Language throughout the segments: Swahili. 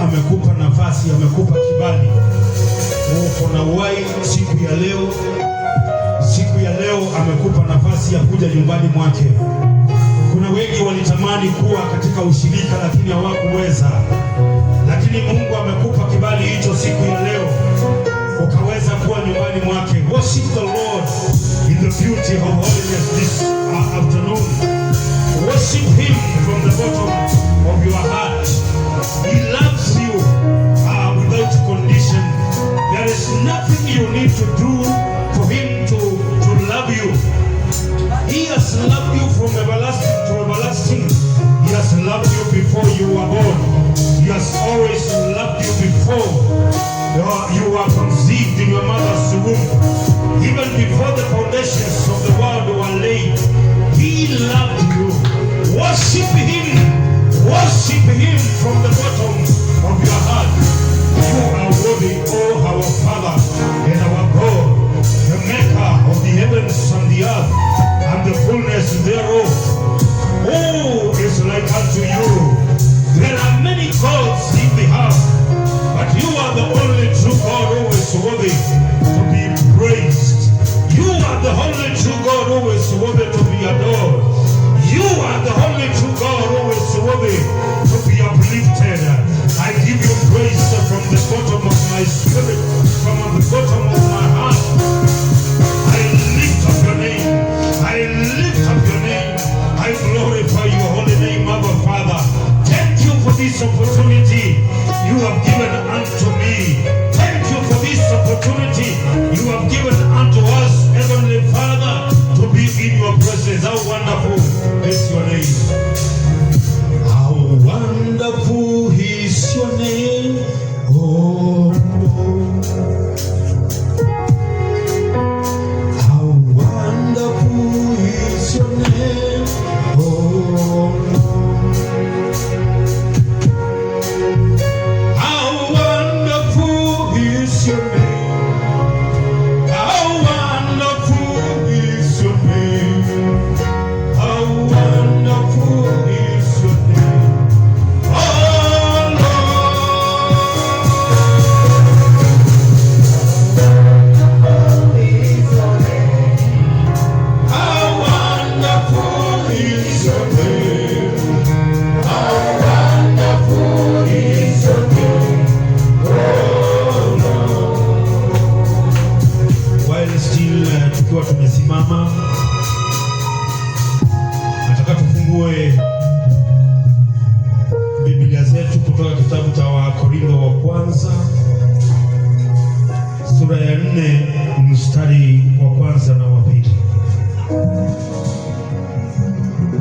Amekupa nafasi, amekupa kibali, uko na uhai siku ya leo. Siku ya leo amekupa nafasi ya kuja nyumbani mwake. Kuna wengi walitamani kuwa katika ushirika lakini hawakuweza, lakini Mungu amekupa kibali hicho siku ya leo ukaweza kuwa nyumbani mwake. Worship the Lord in the beauty of holiness this afternoon. Worship him from the bottom of your heart. He loves you without condition. There is nothing you need to do for him to love you. He has loved you from everlasting to everlasting. He has loved you before you were born. He has always loved you before you were conceived in your mother's womb. Even before the foundations of the world were laid, He loved you. Worship Him. Worship Him from the bottom of your heart. You are worthy, O our Father and our God, the maker of the heavens and the earth and the fullness thereof. Who is like unto you? There are many gods in the earth, but you are the only true God who is worthy to be praised. You are the only true God who is worthy to be adored. You are the only true God who is worthy to be uplifted. I give you praise from the bottom of my spirit, from the bottom of my heart. I lift up your name. I lift up your name. I glorify your holy name, Abba Father. Thank you for this opportunity you have given unto me. Thank you for this opportunity you have given unto us, Heavenly Father, to be in your presence. How wonderful is your name. How wonderful is your name, oh Lord. How wonderful is your name, oh Lord. How wonderful is your name. How wonderful is your name. How wonderful is your name, oh Lord. How wonderful is your name. How wonderful is your name, oh Lord. While still tukiwa tumesimama, nataka tufungue Biblia zetu kutoka kitabu cha Wakorintho wa kwanza sura ya 4 mstari wa kwanza na wa pili.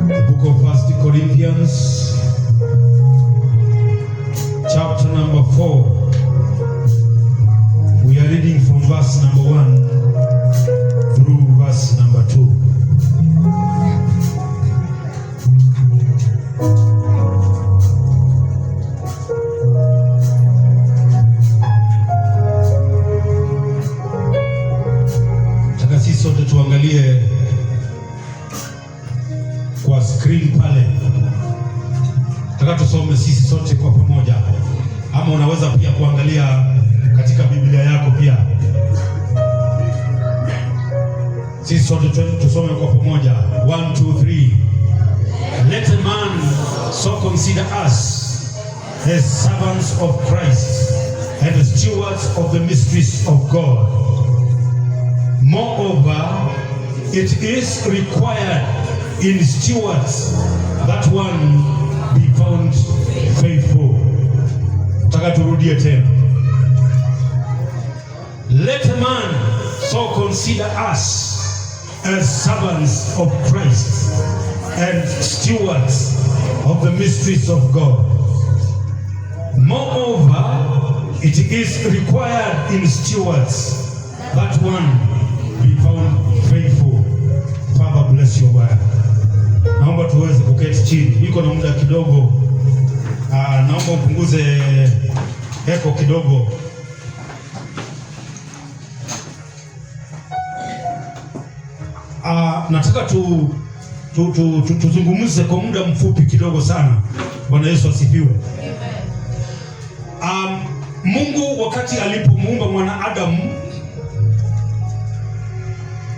The book of First Corinthians chapter number 4. We are reading from verse number 1 through verse number 2. Nataka sisi sote tuangalie kwa screen pale. Nataka tusome sisi sote kwa pamoja, ama unaweza pia kuangalia katika Biblia yako pia. Sisi sote tusome kwa pamoja. One, two, three. Let a man so consider us as servants of Christ and stewards of the mysteries of God. Moreover, it is required in stewards that one be found faithful. Nataka turudie tena. Let a man so consider us as servants of Christ and stewards of the mysteries of God. Moreover, it is required in stewards that one be found faithful. Father, bless your word. Naomba tuweze kuketi chini, niko na muda kidogo. Naomba upunguze echo kidogo. Nataka tu tuzungumze kwa muda mfupi kidogo sana. Bwana Yesu asifiwe. Mungu wakati alipomuumba mwanadamu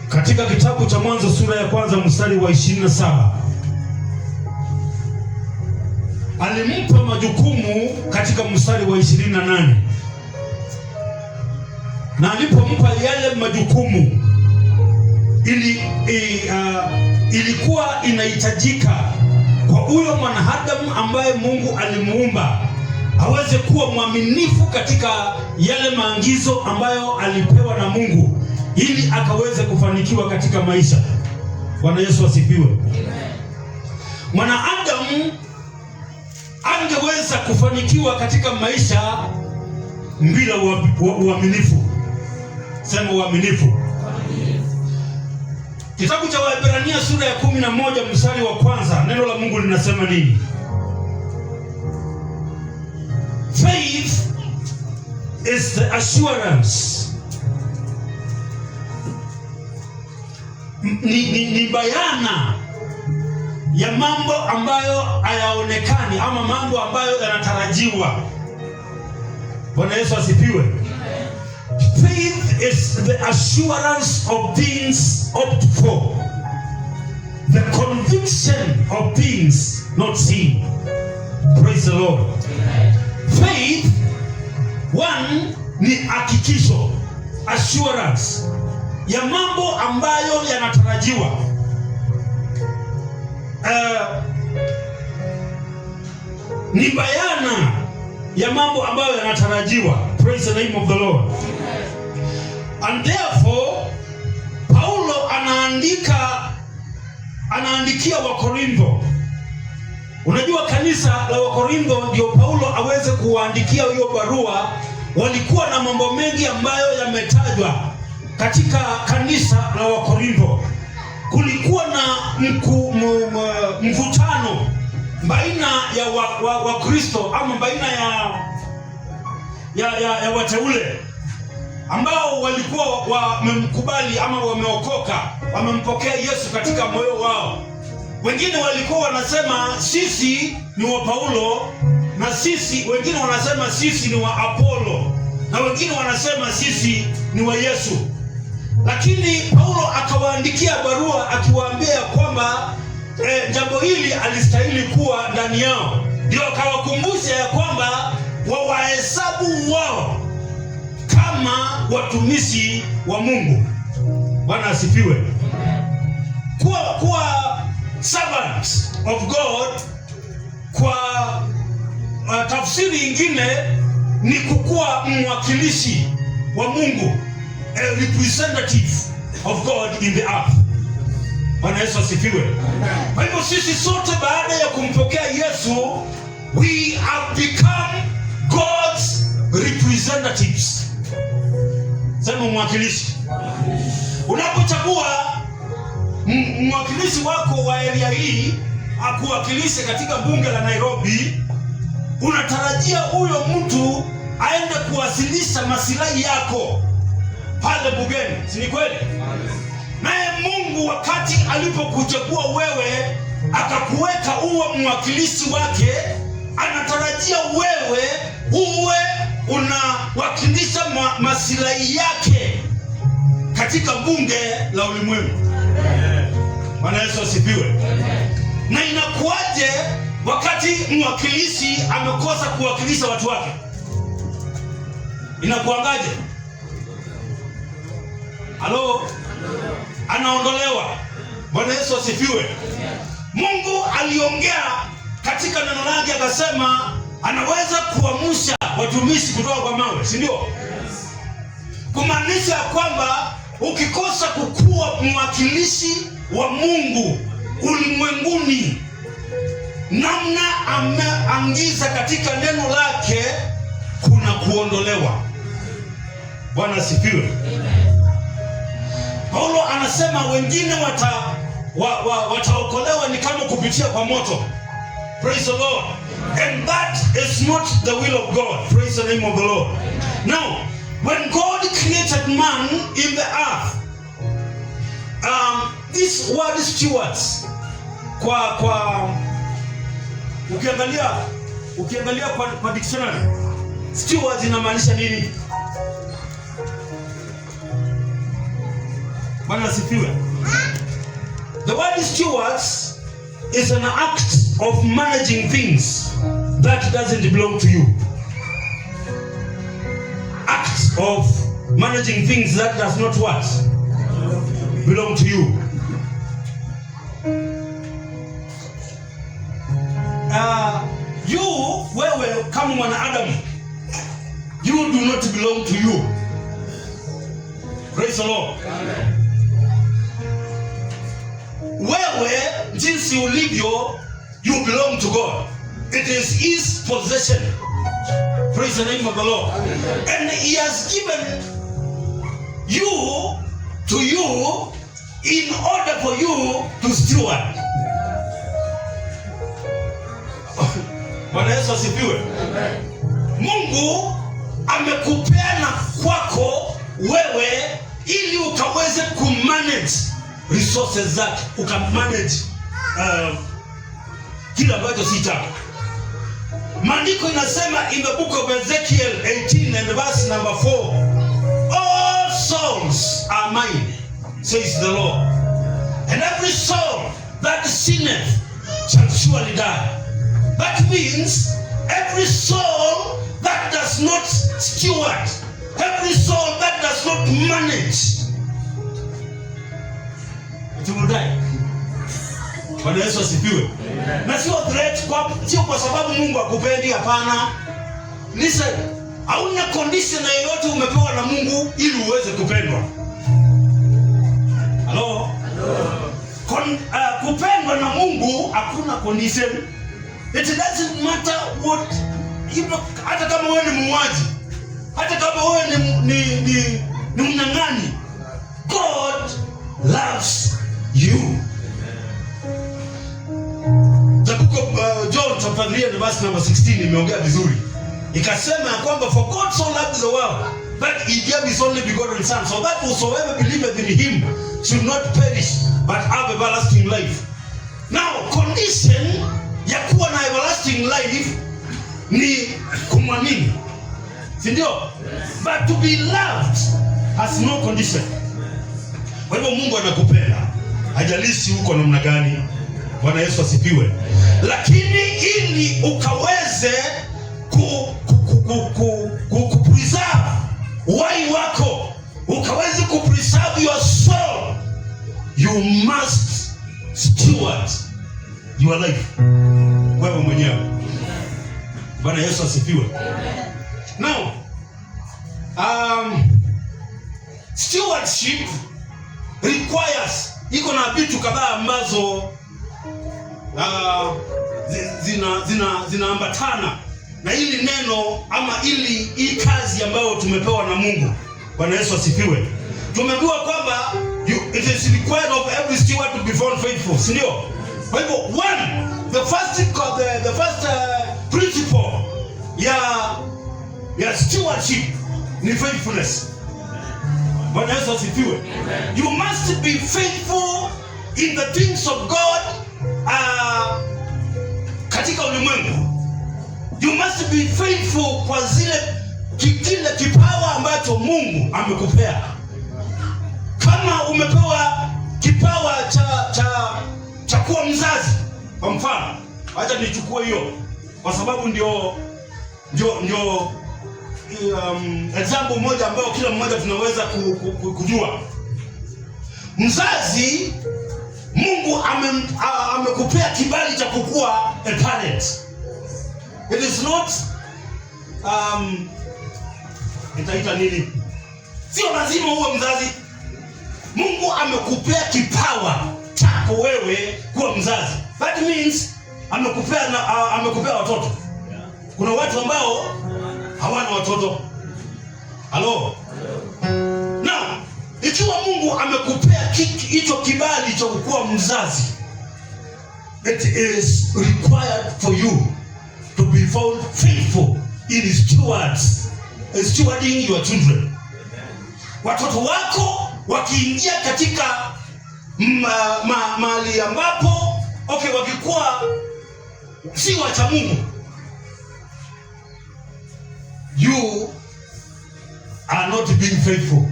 katika kitabu cha Mwanzo sura ya kwanza mstari wa 27, alimpa majukumu katika mstari wa 28, na alipompa yale majukumu ilikuwa inahitajika kwa huyo mwanadamu ambaye Mungu alimuumba aweze kuwa mwaminifu katika yale maagizo ambayo alipewa na Mungu ili akaweze kufanikiwa katika maisha. Bwana Yesu asifiwe. Mwanadamu angeweza kufanikiwa katika maisha bila uaminifu. Sema uaminifu. Kitabu cha Waebrania sura ya 11 mstari wa kwanza, neno la Mungu linasema nini? Faith is the assurance, ni bayana ya mambo ambayo hayaonekani ama mambo ambayo yanatarajiwa. Bwana Yesu asifiwe. Faith is the assurance of things hoped for, the conviction of things not seen. Praise the Lord. Faith, one, ni hakikisho, assurance ya mambo ambayo yanatarajiwa. Ni bayana ya mambo ambayo yanatarajiwa. Praise the name of the Lord. And therefore Paulo anaandikia Wakorintho. Unajua, kanisa la Wakorintho ndio Paulo aweze kuwaandikia hiyo barua, walikuwa na mambo mengi ambayo yametajwa katika kanisa la Wakorintho. Kulikuwa na mvutano baina ya Wakristo ama baina ya wateule ambao walikuwa wamemkubali ama wameokoka, wamempokea Yesu katika moyo wao. Wengine walikuwa wanasema sisi ni wa Paulo, na sisi wengine wanasema sisi ni wa Apolo, na wengine wanasema sisi ni wa Yesu. Lakini Paulo akawaandikia barua akiwaambia kwamba jambo hili alistahili kuwa ndani yao, ndio akawakumbusha ya kwamba wawahesabu wao kama watumishi wa Mungu. Bwana asifiwe. Kuwa servants of God kwa tafsiri ingine ni kukuwa mwakilishi wa Mungu, a representative of God in the earth. Bwana Yesu asifiwe. Kwa hivyo sisi sote baada ya kumpokea Yesu, we have become God's representatives. Sema mwakilishi. Unapochagua mwakilishi wako wa area hii akuwakilishe katika bunge la Nairobi, unatarajia huyo mtu aende kuwasilisha masilahi yako pale bungeni, si ni kweli? Naye Mungu wakati alipokuchagua wewe akakuweka uwe mwakilishi wake, anatarajia wewe uwe unawakilisha masilahi yake katika bunge la ulimwengu. Bwana Yesu asifiwe. Na inakuwaje wakati mwakilishi amekosa kuwakilisha watu wake? Inakuangaje? Halo? Anaondolewa. Bwana Yesu asifiwe. Mungu aliongea katika neno lake akasema anaweza kuamsha watumishi kutoka kwa mawe, si ndio? Kumaanisha kwamba ukikosa kukuwa mwakilishi wa Mungu ulimwenguni namna ameangiza katika neno lake, kuna kuondolewa. Bwana asifiwe. Paulo anasema wengine wataokolewa ni kama kupitia kwa moto. Praise the Lord. And that is not the will of God. Praise the name of the Lord. Now, when God created man in the earth, this word stewards, kwa ukiangalia kwa dictionary, Steward inamaanisha nini? Bwana asifiwe. The word stewards is an act of managing things that doesn't belong to you. Act of managing things that does not what? Belong to you. You, wewe kama mwanadamu, you do not belong to you. Praise the Lord. Amen. Wewe jinsi ulivyo, you belong to God. It is his possession. Praise the name of the Lord. Amen. And he has given you to you in order for you to steward. Bwana Yesu asifiwe. Amen. Mungu amekupeana kwako wewe ili ukaweze kumanage resources zake, ukamanage kila ambacho si chako. Maandiko inasema in the book of Ezekiel 18 and verse number 4, all souls are mine, says the Lord, and every soul that sinneth shall surely die. That means every soul that does not steward, every soul that does not manage, it will die. Bwana Yesu asifiwe. Na sio threat kwa, sio kwa sababu Mungu akupendi, hapana. Listen, hauna condition yoyote umepewa na Mungu ili uweze kupendwa. Hello? Kupendwa na Mungu hakuna condition. It doesn't matter what, hata kama wewe ni muuaji, hata kama wewe ni mnyang'anyi, God loves you. The book of John chapter 3 and verse number 16 imeongea vizuri. Ikasema ya kwamba for God so loved the world that he gave his only begotten son, so that whosoever believeth in him should not perish but have everlasting life. Now, condition ya kuwa na everlasting life ni kumwamini, si ndio? But to be loved has no condition. Kwa hivyo Mungu anakupenda, hajalishi uko namna gani. Bwana Yesu asifiwe. Lakini ili ukaweze ku preserve uhai wako, ukaweze ku preserve your soul, you must steward your life wewe mwenyewe. Bwana Yesu asifiwe. Now, stewardship requires, iko na vitu kadhaa ambazo zinaambatana na hili neno ama ili hii kazi ambayo tumepewa na Mungu. Bwana Yesu asifiwe. Tumeambiwa kwamba it is required of every steward to be found faithful, si ndio? Kwa hivyo one, the first principle ya stewardship ni faithfulness. Bwana Yesu asifiwe. You must be faithful in the things of God katika ulimwengu. You must be faithful kwa zile kile kipawa ambacho Mungu amekupea. Kama umepewa kipawa cha kuwa mzazi, kwa mfano, acha nichukue hiyo kwa sababu ndio example moja ambayo kila mmoja tunaweza kujua. Mzazi, Mungu amekupea kibali cha kukua a parent. It is not nitaita nini? Sio lazima uwe mzazi. Mungu amekupea kipawa chako wewe kuwa mzazi. That means amekupea watoto. Kuna watu ambao hawana watoto. Hello? Now, ikiwa Mungu amekupea hicho kibali cha kuwa mzazi, it is required for you to be found faithful in stewarding your children. Watoto wako wakiingia katika mahali ambapo okay, wakikuwa si wacha Mungu, You are not being faithful.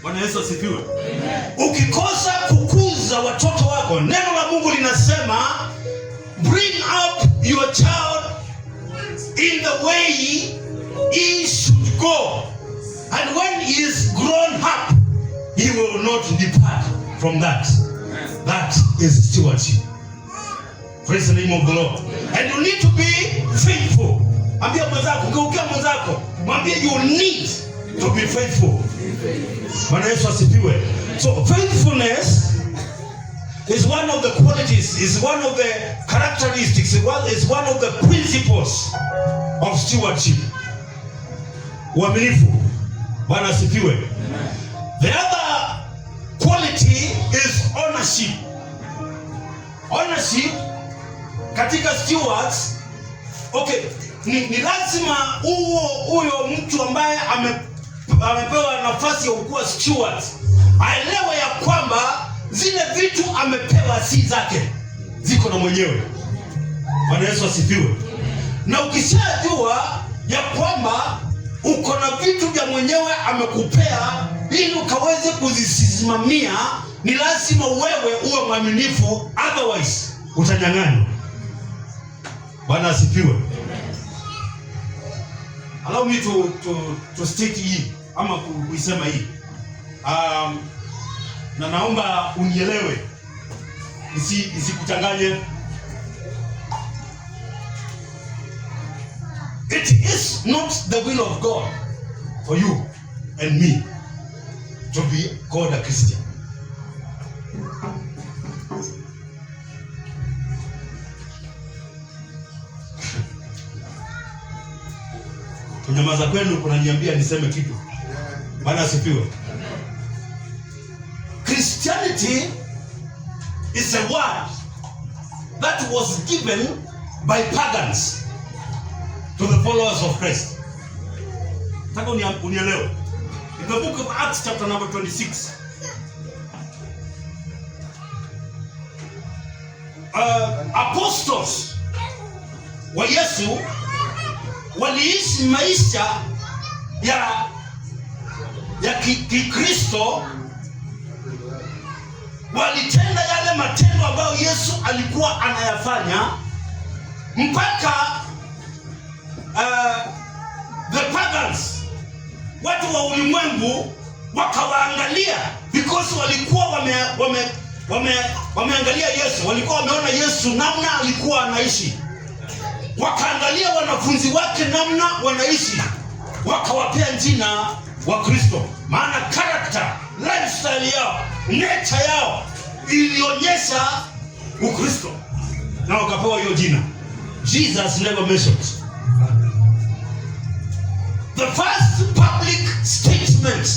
Bwana Yesu asifiwe. Ukikosa kukuza watoto wako, neno la Mungu linasema, "Bring up your child in the way he should go, and when he is grown up, he will not depart from that." That is stewardship. Praise the name of the Lord. And you need to be faithful. Ambia mwenzako, geukia mwenzako, mwambie, "You need to be faithful." Bwana Yesu asifiwe. So faithfulness is one of the qualities, is one of the characteristics, is one of the principles of stewardship. Uaminifu. Bwana asifiwe. The other quality is ownership. Ownership katika stewards, okay, ni lazima huo huyo mtu ambaye amepewa nafasi ya kuwa steward aelewe ya kwamba zile vitu amepewa si zake, ziko na mwenyewe. Bwana Yesu asifiwe. Na ukishajua ya kwamba uko na vitu vya mwenyewe amekupea ili ukaweze kuzisimamia, ni lazima wewe uwe mwaminifu, otherwise utanyang'anywa. Bwana asifiwe. Allow me to state hii ama kuisema hii, na naomba unielewe, isikuchanganye. It is not the will of God for you and me to be called a Christian. Kunyamaza kwenu kunaniambia niseme kitu. Bwana asifiwe. Christianity is a word that was given by pagans to the followers of Christ. Nataka unielewe. In the book of Acts, chapter number 26, apostles wa Yesu waliishi maisha ya Kikristo, walitenda yale matendo ambayo Yesu alikuwa anayafanya mpaka the pagans, watu wa ulimwengu, wakawaangalia because walikuwa wameangalia Yesu, walikuwa wameona Yesu namna alikuwa anaishi, wakaangalia wanafunzi wake namna wanaishi, wakawapea jina wa Kristo, maana character, lifestyle yao, nature yao ilionyesha Ukristo na wakapewa hiyo jina. Jesus never mentioned. The first public statement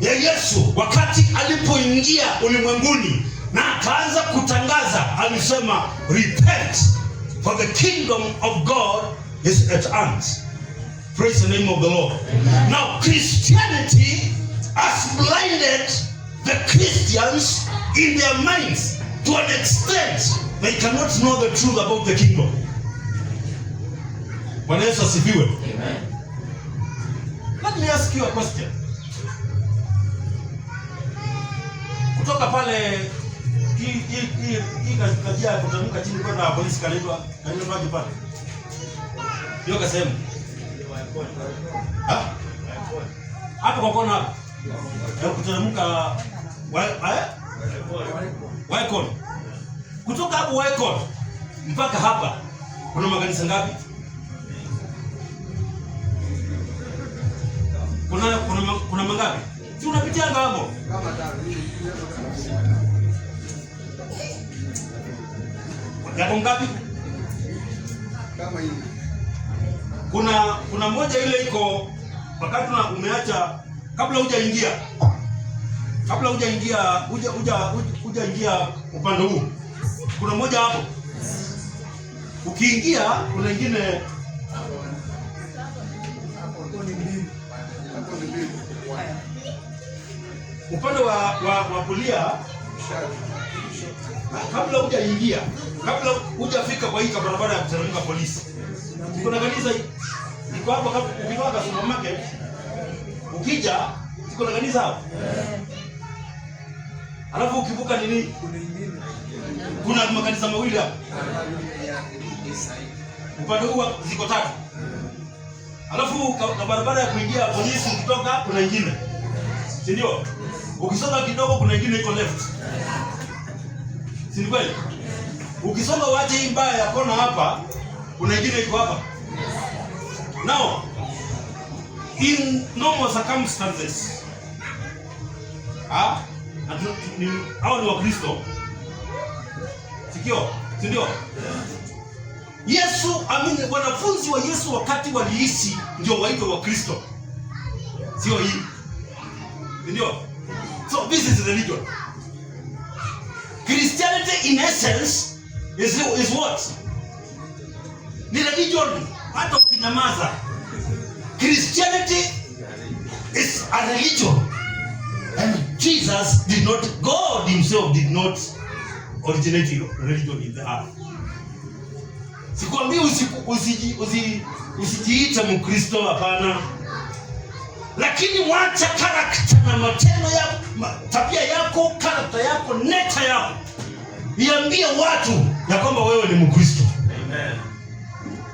ya Yesu wakati alipoingia ulimwenguni na akaanza kutangaza, alisema, "Repent, for the kingdom of God is at hand." Praise the name of the Lord. Now, Christianity has blinded the Christians in their minds to an extent they cannot know the truth about the kingdom. Bwana Yesu asifiwe. Let me ask you a question. Kutoka pale hii kajia ya kuteremka chini kwenda polisi kanaitwa aje pale? Hiyo kasehemu. Ha? Hapo kwa kona hapo. Ya kuteremka wa eh? Wycon. Kutoka hapo Wycon mpaka hapa kuna makanisa ngapi? Kuna mangapi? Si unapitia hapo? Kama tano. Yako ngapi? Kama hivi. Kuna moja ile iko wakati umeacha kabla hujaingia hujaingia upande huu. Kuna moja hapo. Ukiingia kuna ingine. Hapo ni mbili. Hapo ni mbili. Upande wa kulia kabla hujaingia, kabla hujafika kwa hii barabara ya kuteremka polisi. Kuna kanisa hii. Iko hapo kama ukitoka supermarket ukija, siko na kanisa hapo. Alafu ukivuka nini? Kuna ingine. Kuna makanisa mawili hapo. Upande huu ziko tatu. Alafu na barabara ya kuingia polisi ukitoka kuna ingine. Si ndio? Ukisonga kidogo kuna ingine iko left. Si ni kweli? Ukisonga wache hii mbaya ya kona hapa, kuna ingine iko hapa. Now, in normal circumstances, ah, na hao ni Wakristo. Sikio, si ndio? Yesu, amini, wanafunzi wa Yesu wakati waliishi ndio waitwa Wakristo. Sio hii. Si ndio? So this is religion. Christianity in essence is what? Ni religion. Hata ukinyamaza. Christianity is a religion. And Jesus did not, God himself did not originate religion in the earth. Sikwambii usijiite Mkristo, hapana. Lakini wacha character na matendo yako, tabia yako, character yako, nature yako iambie watu ya kwamba wewe ni Mkristo.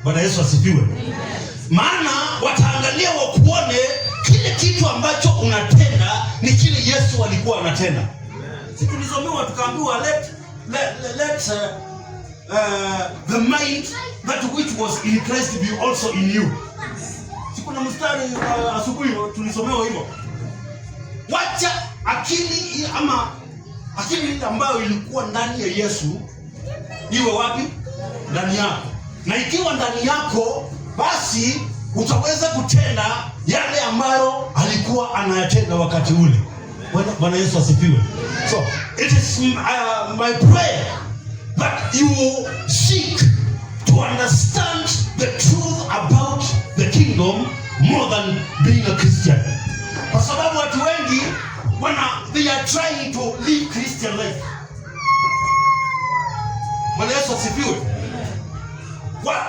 Bwana Yesu asifiwe. Maana wataangalia wakuone kile kitu ambacho unatenda ni kile Yesu alikuwa anatenda. Si tulisomewa tukaambiwa let the mind that which was in Christ be also in you. Si kuna mstari asubuhi tulisomewa hivyo. Wacha akili ama akili ile ambayo ilikuwa ndani ya Yesu iwe wapi? Ndani yako. Na ikiwa ndani yako, basi utaweza kutenda yale ambayo alikuwa anayatenda wakati ule. Bwana Yesu asifiwe. So it is my prayer that you seek to understand the truth about the kingdom more than being a Christian. Kwa sababu watu wengi wana they are trying to live Christian life. Bwana Yesu asifiwe.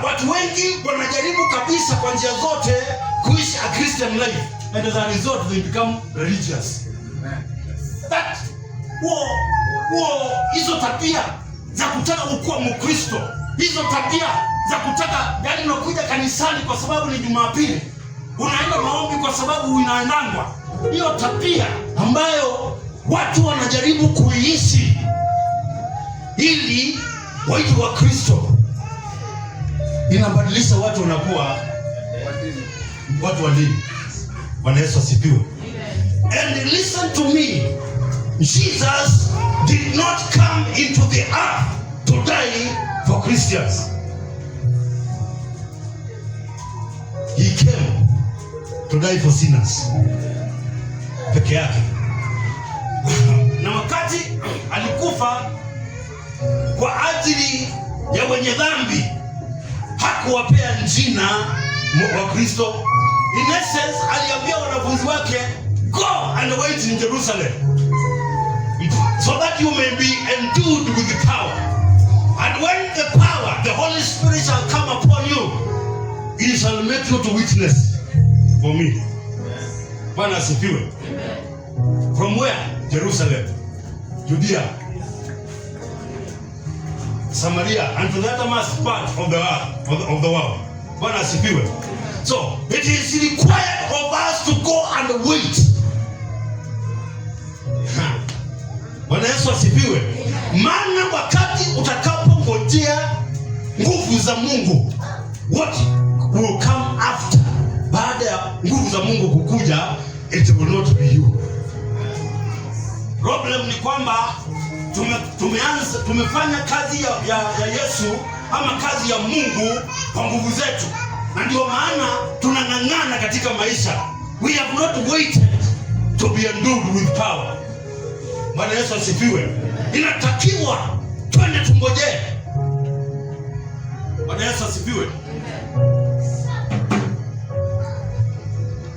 Watu wengi wanajaribu kabisa kwa njia zote kuishi a Christian life, and as a result they become religious. That huo huo hizo tabia za kutaka kukuwa Mkristo, hizo tabia za kutaka, yani unakuja kanisani kwa sababu ni Jumapili, unaenda maombi kwa sababu inaendangwa. Hiyo tabia ambayo watu wanajaribu kuiishi ili waitwe wa Kristo inabadilisha watu wanakuwa Wa dini. Watu wa dini. Bwana Yesu asifiwe. And listen to me. Jesus did not come into the earth to die for Christians. He came to die for sinners. Peke yake. Na wakati alikufa kwa ajili ya wenye dhambi, hakuwapea jina wa Kristo. In essence, aliambia wanafunzi wake, "Go and wait in Jerusalem so that you may be endued with the power. And when the power, the Holy Spirit, shall come upon you, he shall make you to witness for me." Bwana asifiwe. From where? Jerusalem, Judea, Samaria, and to the uttermost part of the earth, of the world. Bwana asifiwe. So it is required of us to go and wait. Ha. Bwana Yesu asifiwe. Maana wakati utakapongojea nguvu za Mungu, what will come after, baada ya nguvu za Mungu kukuja, it will not be you. Problem ni kwamba tumeanza tumefanya kazi ya Yesu ama kazi ya Mungu kwa nguvu zetu, na ndio maana tunang'ang'ana katika maisha. We have not waited to be endued with power. Bwana Yesu asifiwe. Inatakiwa twende tungojee. Bwana Yesu asifiwe.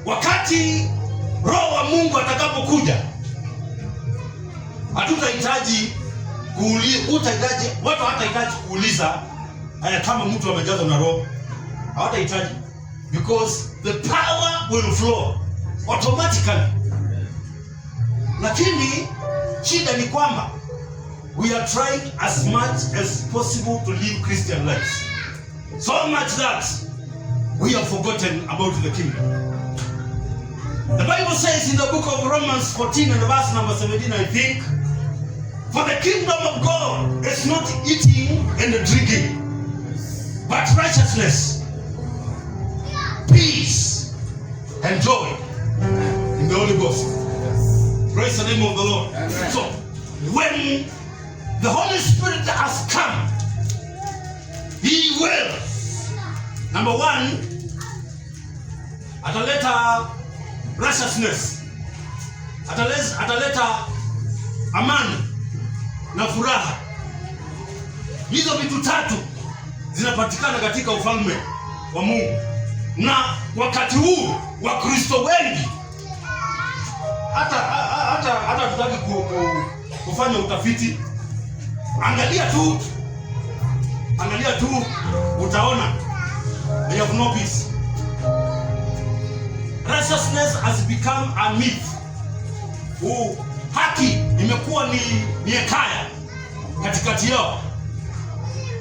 Wakati Roho wa Mungu atakapokuja, hatutahitaji utahitaji watu hawatahitaji kuuliza kama mtu amejazwa na Roho, hawatahitaji. Because the power will flow automatically. Lakini shida ni kwamba we are trying as much as possible to live Christian lives. So much that we have forgotten about the kingdom. The Bible says in the book of Romans 14 and verse number 17, I think, "For the kingdom of God is not eating and drinking, but righteousness, peace, and joy in the Holy Ghost." Praise the name of the Lord. Amen. So, when the Holy Spirit has come, He will, number one, ataleta righteousness, ataleta amani na furaha. Hizo vitu tatu zinapatikana katika ufalme wa Mungu, na wakati huu Wakristo wengi hata hatutaki kufanya utafiti. Angalia tu, utaona they have no peace. Righteousness has become a myth. Haki imekuwa ni hekaya katikati yao.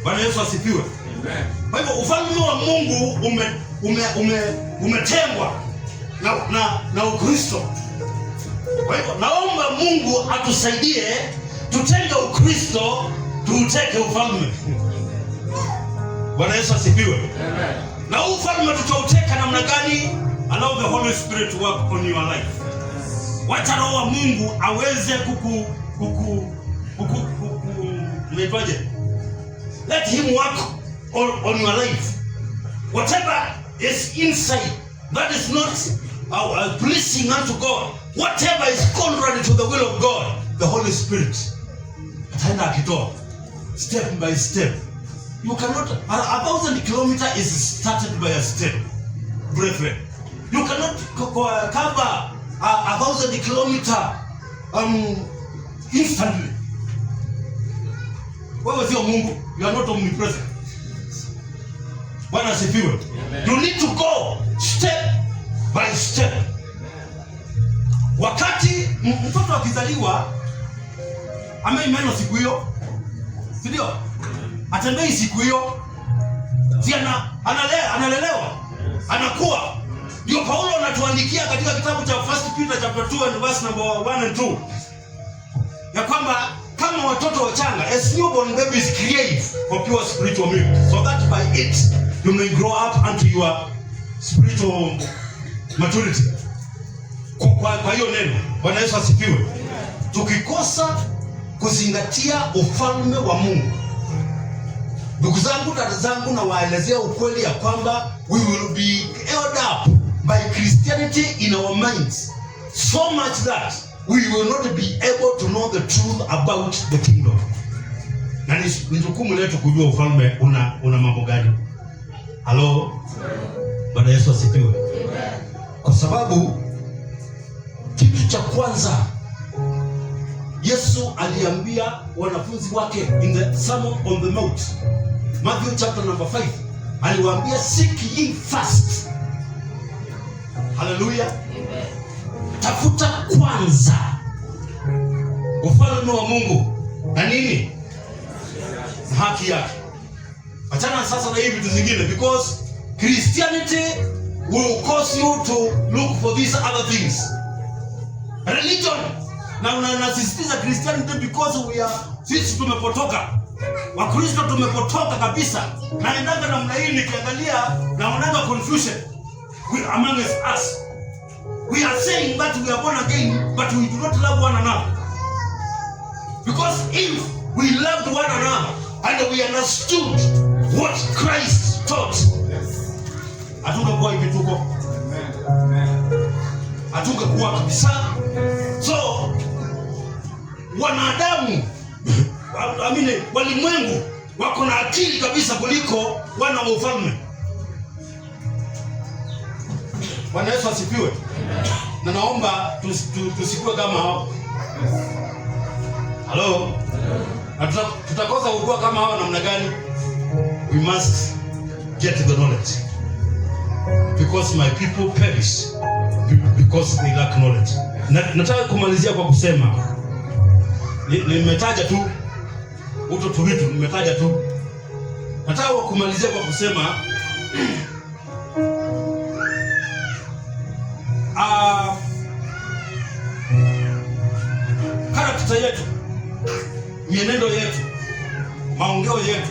Bwana Yesu asifiwe. Amen. Kwa hivyo ufalme wa Mungu umetengwa na Ukristo. Kwa hivyo naomba Mungu atusaidie tutenge Ukristo, tuuteke ufalme. Bwana Yesu asifiwe. Amen. Na huu ufalme tutauteka namna gani? Allow the Holy Spirit to work on your life. Wacha Roho wa Mungu aweze kuku inaitwaje? Let him work on your life. Whatever is inside that is not pleasing unto God, whatever is contrary to the will of God, the Holy Spirit ataenda akitoa step by step. You cannot, a 1,000 kilometer is started by a step, brethren. You cannot cover a 1,000 kilometer instantly. Wewe sio Mungu, you are not omnipresent. Bwana asifiwe. You need to go step by step. Wakati mtoto akizaliwa hamei meno siku hiyo, si ndio? Hatembei siku hiyo, si analelewa, anakuwa. Ndio Paulo anatuandikia katika kitabu cha First Peter chapter 2 and verse number 1 and 2 ya kwamba kama watoto wachanga, as newborn babies, crave for pure spiritual milk, so that by it you may grow up unto your spiritual maturity. Kwa hiyo neno, Bwana Yesu asifiwe. Tukikosa kuzingatia ufalme wa Mungu, ndugu zangu, dada zangu, nawaelezea ukweli ya kwamba we will be held up by Christianity in our minds so much that we will not be able to know the truth about the kingdom. Na ni jukumu letu kujua ufalme una mambo gani. Halo, Bwana Yesu asifiwe. Kwa sababu kitu cha kwanza Yesu aliambia wanafunzi wake in the Sermon on the Mount, Matthew chapter number 5, aliwaambia, "Seek ye first." Haleluya. Tafuta kwanza ufalme wa Mungu na nini? Na haki yake. Achana sasa na hivi vitu zingine, because Christianity will cause you to look for these other things. Religion, na nasisitiza Christianity because we are, sisi tumepotoka. Wakristo tumepotoka kabisa. Naendaga namna hii nikiangalia, naonaga confusion among us. We are saying that we are born again, but we do not love one another. Because if we loved one another and we understood what Christ taught, hatungekuwa hivi tuko. Hatungekuwa kabisa. So wanadamu, I mean, walimwengu wako na akili kabisa kuliko wana wa ufalme. Bwana Yesu asifiwe. Na naomba tusikuwe kama hao. Halo? Na tutakosa kukua kama hao namna gani? We must get the knowledge. Because my people perish because they lack knowledge. Nataka kumalizia kwa kusema nimetaja tu uto tuvitu, nimetaja tu. Nataka kumalizia kwa kusema character yetu, mienendo yetu, maongeo yetu,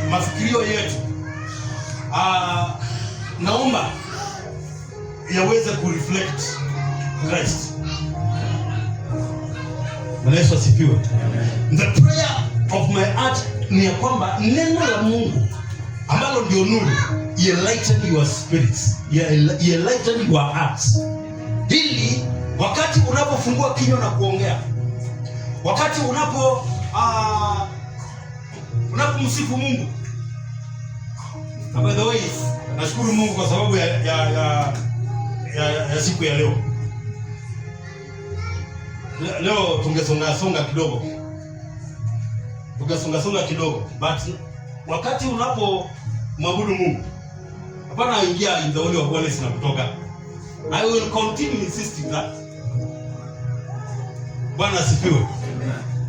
mafikirio yetu, naomba yaweze kureflect Christ. Bwana Yesu asifiwe. The prayer of my heart ni ya kwamba neno la Mungu ambalo ndio nuru enlighten your spirits, enlighten your hearts, ili wakati unapofungua kinywa na kuongea, wakati unapomsifu Mungu. Na by the way, nashukuru Mungu kwa sababu ya siku ya leo. Leo tungesonga songa kidogo, tungesonga songa kidogo, but wakati unapo mwabudu Mungu, hapana ingia in the holy of holies na kutoka. I will continue insisting that. Bwana asifiwe.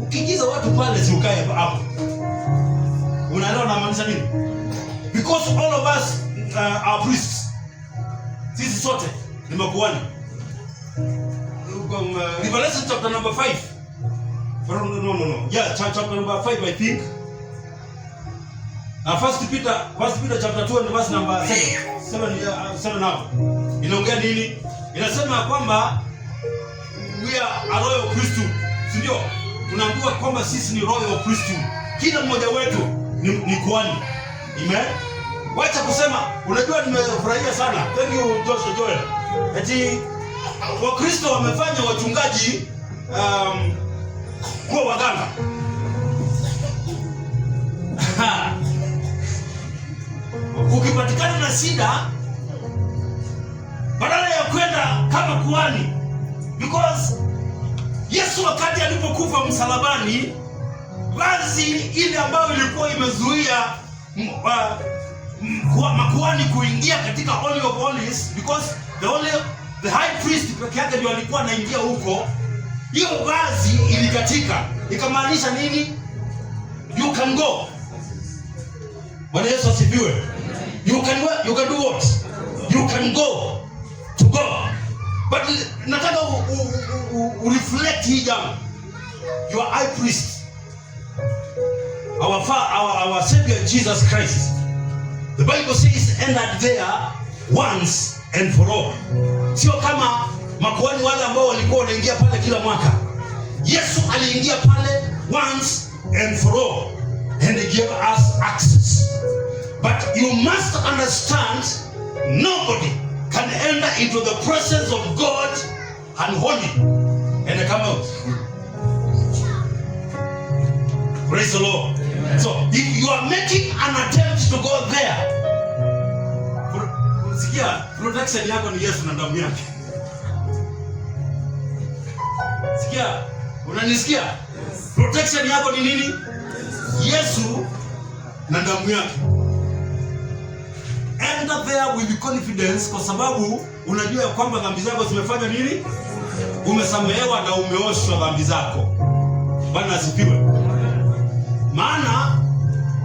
Ukiingiza watu pale, si ukae hapo. Unaelewa namaanisha nini? Because all of us are priests. Sisi sote ni makuhani. Revelation chapter number 5. No, no, no, no. Yeah, chapter number 5, I think. First Peter chapter 2 and verse number 7. 7, yeah, 7 hapo. Inaongea nini? Inasema kwamba we are a royal priesthood. Si ndio? Tunaambiwa kwamba sisi ni royal priesthood. Kila mmoja wetu ni kuhani. Amen. Wacha kusema, unajua nimefurahia sana. Thank you, Joshua Joel. Eti Wakristo wamefanya wachungaji kuwa waganga. Ukipatikana na shida, badala ya kwenda kama kuhani, because Yesu wakati alipokufa msalabani, vazi ile ambayo ilikuwa imezuia makuhani kuingia katika Holy of Holies, because the high priest peke yake ndio alikuwa anaingia huko, hiyo vazi ilikatika, ikamaanisha nini? You can go. Bwana Yesu asifiwe. You can go, you can do what? You can go to God. But nataka u reflect hii jambo. Your high priest, our Savior Jesus Christ. The Bible says entered there once and for all. Sio kama makuhani wale ambao walikuwa wanaingia pale kila mwaka. Yesu aliingia pale once and for all and he gave us access. But you must understand, nobody can enter into the presence of God unholy and come out. Praise the Lord. So if you are making an attempt to go there, sikia, protection yako ni Yesu na damu yake. Sikia, unanisikia? Protection yako ni nini? Yesu na damu yake. Enter there with confidence kwa sababu unajua ya kwamba dhambi zako zimefanya nini? Umesamehewa na umeoshwa dhambi zako. Bwana asifiwe. Maana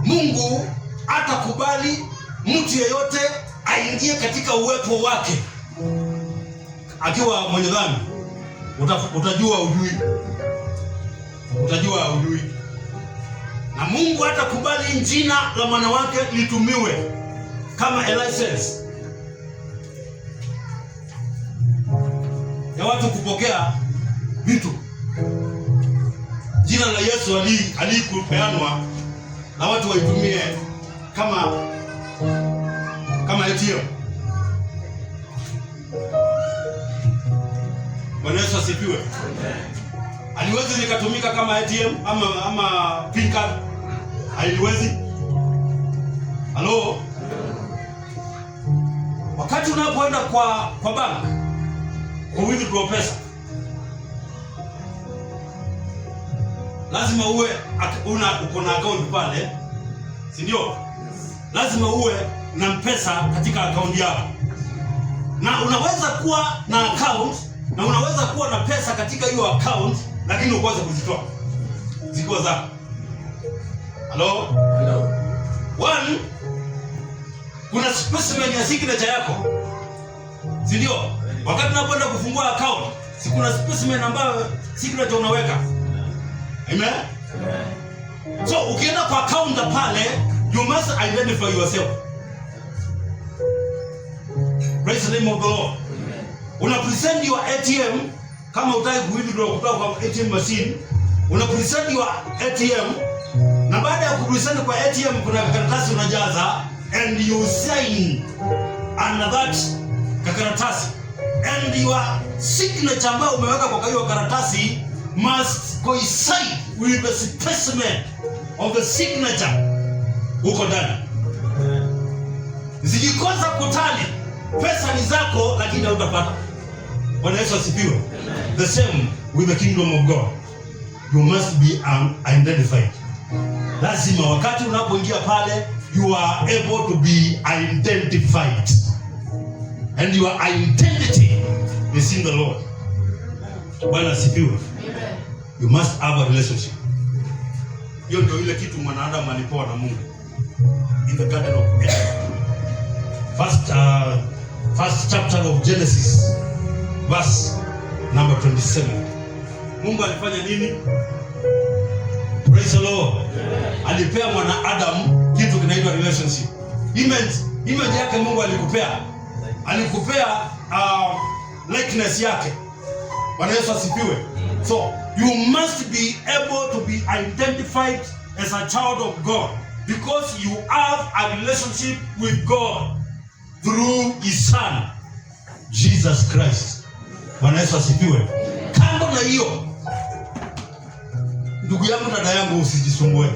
Mungu hatakubali mtu yeyote aingie katika uwepo wake akiwa mwenye dhambi. Utajua ujui, utajua ujui. Na Mungu hatakubali jina la mwana wake litumiwe kama a license ya watu kupokea vitu. Jina la Yesu alikupeanwa na watu waitumie kama ATM. Bwana Yesu asifiwe. Aliwezi likatumika kama ATM ama PIN card. Haiwezi. Halo? Wakati unapoenda kwa bank ku withdraw pesa, lazima uwe uko na account pale, si ndio? Lazima uwe na pesa katika akaunti yako, na unaweza kuwa na account na unaweza kuwa na pesa katika hiyo account, lakini ukose kuzitoa zikiwa zako. Hello? Hello. One, kuna specimen ya signature yako, si ndio? Wakati unapoenda kufungua account, si kuna specimen ambayo signature unaweka? Amen. So ukienda kwa counter pale, you must identify yourself. Praise the name of the Lord. Una present your ATM kama hutaki kuwithdraw kutoka kwa ATM machine, una present your ATM, na baada ya kupresent kwa ATM kuna karatasi unajaza and you sign under that karatasi, and your signature ambayo umeweka kwa hiyo karatasi must coincide with the specimen of the signature huko ndani. Zikikosa kutally, pesa ni zako, lakini hautapata. Bwana Yesu asifiwe. The same with the kingdom of God. You must be identified. Lazima wakati unapoingia pale, you are able to be identified. And your identity is in the Lord. Bwana asifiwe. You must have a relationship. Hiyo ndio ile kitu mwanadamu alipewa na Mungu in the Garden of Eden. First chapter of Genesis, verse number 27. Mungu alifanya nini? Praise the Lord. Alipea mwanadamu kitu kinaitwa relationship. Image yake Mungu alikupea. Alikupea likeness yake. Bwana Yesu asifiwe. So you must be able to be identified as a child of God because you have a relationship with God through his son, Jesus Christ. Bwana Yesu asifiwe. Kando na hiyo, ndugu yangu, dada yangu, usijisumbue.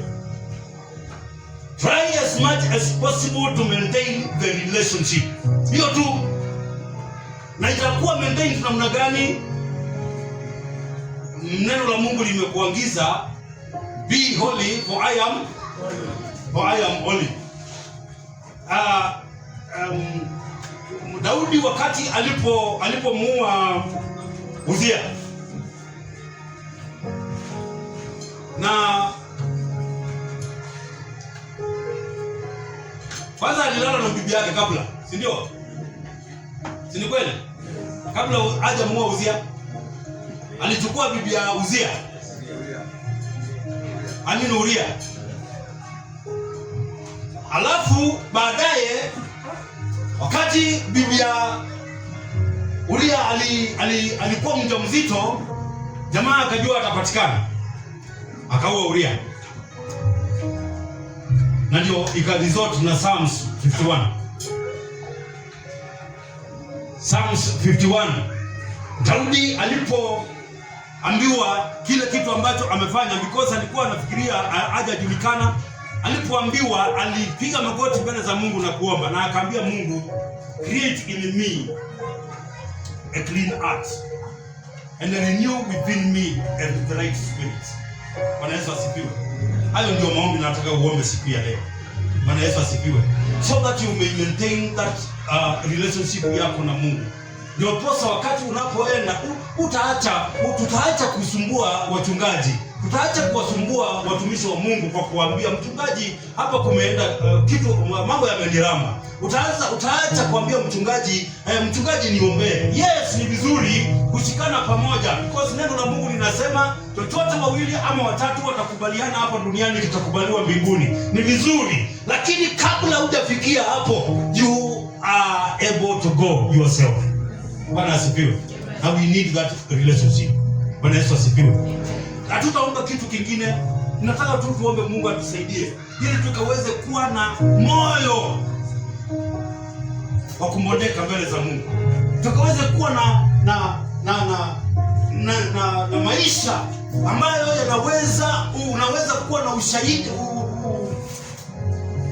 Try as much as possible to maintain the relationship. Hiyo tu. Na itakuwa maintained namna gani? Neno la Mungu limekuagiza, "Be holy, for I am holy." Daudi wakati alipomuua Uzia na kwanza alilala na bibi yake kabla, si ndio? Si ni kweli? Kabla hajamuua Uzia, alichukua bibi ya Uzia, I mean Uria. Alafu baadaye wakati bibi ya Uria alikuwa mjamzito, jamaa akajua atapatikana, akaua Uria, na ndio ika result na Psalms 51. Psalms 51. Daudi alipoambiwa kile kitu ambacho amefanya, because alikuwa anafikiria hajajulikana. Alipoambiwa, alipiga magoti mbele za Mungu na kuomba, na akaambia Mungu, "Create in me a clean heart and renew within me the right spirit." Bwana Yesu asifiwe. Hayo ndio maombi nataka uombe siku ya leo. Bwana Yesu asifiwe. So that you may maintain that relationship yako na Mungu. Ndio posa wakati unapoenda tutaacha kusumbua wachungaji, tutaacha kuwasumbua watumishi wa Mungu kwa kuambia mchungaji, hapa kumeenda kitu, mambo yameniramba. Utaacha kuambia mchungaji, "Mchungaji, niombee." Yes, ni vizuri kushikana pamoja because neno la Mungu linasema chochote wawili ama watatu watakubaliana hapa duniani kitakubaliwa mbinguni. Ni vizuri, lakini kabla hujafikia hapo, you are able to go yourself. Bwana asifiwe. And we need that relationship. Bwana Yesu asifiwe. Hatutaomba kitu kingine, nataka tu tuombe Mungu atusaidie ili tukaweze kuwa na moyo wa kubondeka mbele za Mungu, tukaweze kuwa na maisha ambayo unaweza kuwa na ushahidi,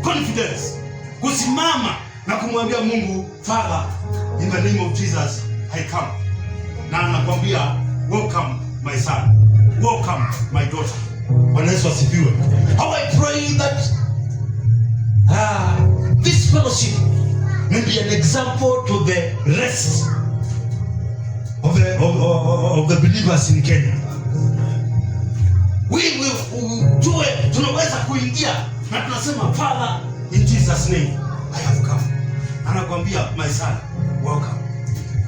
confidence kusimama na kumwambia Mungu, "Father, in the name of Jesus I come," na anakwambia, "Welcome, my son, welcome, my daughter." Bwana Yesu asifiwe. How I pray that this fellowship example to the rest of the believers in Kenya. We tuwe tunaweza kuingia na tunasema, "Father, in Jesus' name I have come." Anakwambia, "My son, welcome."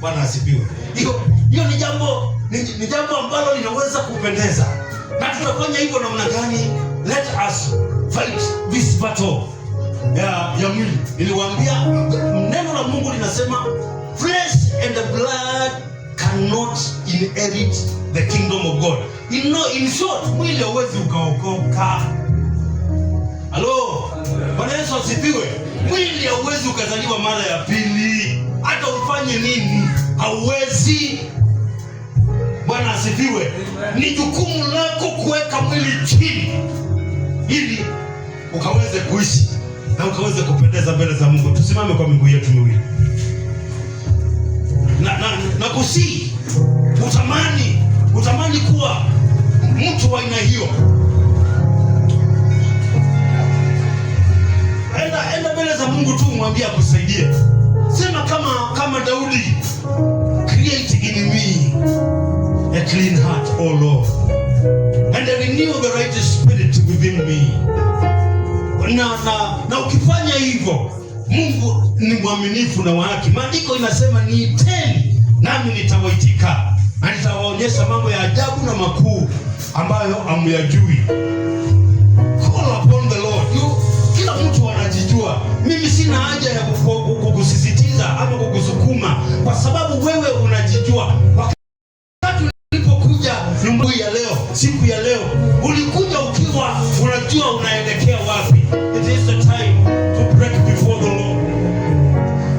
Bwana asifiwe. Hiyo ni jambo ambalo linaweza kupendeza. Na tutafanya hivyo namna gani? Let us fight this battle ya mwili. Niliwaambia neno la Mungu linasema flesh and the blood cannot inherit the kingdom of God. In, no, in short, mwili hauwezi ukaokoka. Halo, Bwana Yesu asifiwe. Mwili hauwezi ukazaliwa mara ya pili, hata ufanye nini, hauwezi. Bwana asifiwe. Ni jukumu lako kuweka mwili chini ili ukaweze kuishi na ukaweze kupendeza mbele za Mungu. Tusimame kwa miguu yetu miwili na kusihi utamani kuwa mtu wa aina hiyo. Enda mbele za Mungu tu mwambie akusaidie. Sema kama Daudi, "Create in me a clean heart, O Lord, and renew the right spirit within me." Na ukifanya hivyo, Mungu ni mwaminifu na wa haki. Maandiko inasema, "Niiteni nami nitawaitika na nitawaonyesha mambo ya ajabu na makuu ambayo hamyajui." Call upon the Lord. Kila mtu anajijua. Mimi sina haja ya kukusisitiza ama kukusukuma kwa sababu wewe unajijua. Wakati ulipokuja nyumba ya leo, siku ya leo, ulikuja ukiwa unajua unaelekea wapi. It is the time to break before the Lord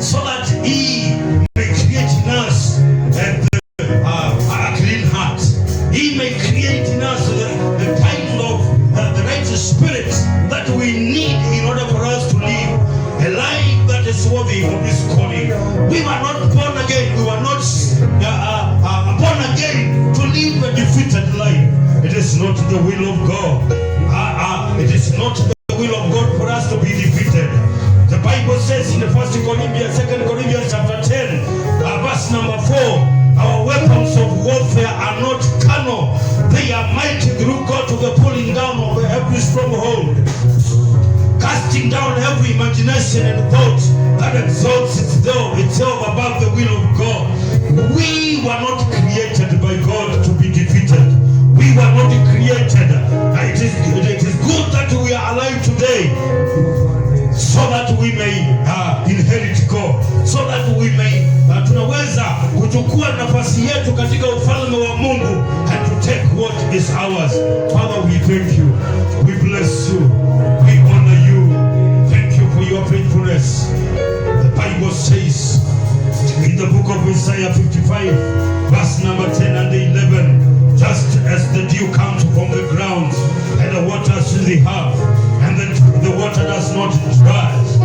so that He may create in us a clean heart. He may create in us the kind of the righteous spirit that we need in order for us to live a life that is worthy of His calling. We were not born again. We were not born again to live a defeated life. It is not the will of God. It is not the will of God for us to be defeated. The Bible says in the First Corinthians, Second Corinthians chapter 10, verse number 4, our weapons of warfare are not carnal. They are mighty through God to the pulling down of every stronghold, casting down every imagination and thought that exalts itself above the will of God. We were not created by God to be defeated. We were not created. It is good that we are alive today so that we may inherit God, so that we may tunaweza kuchukua nafasi yetu katika ufalme wa Mungu and to take what is ours. Father, we thank you. We bless you. We honor you. Thank you for your faithfulness. The Bible says in the book of Isaiah 55, verse number 10 and 11, just as the dew comes from the ground and the waters to the earth, and the water does not dry.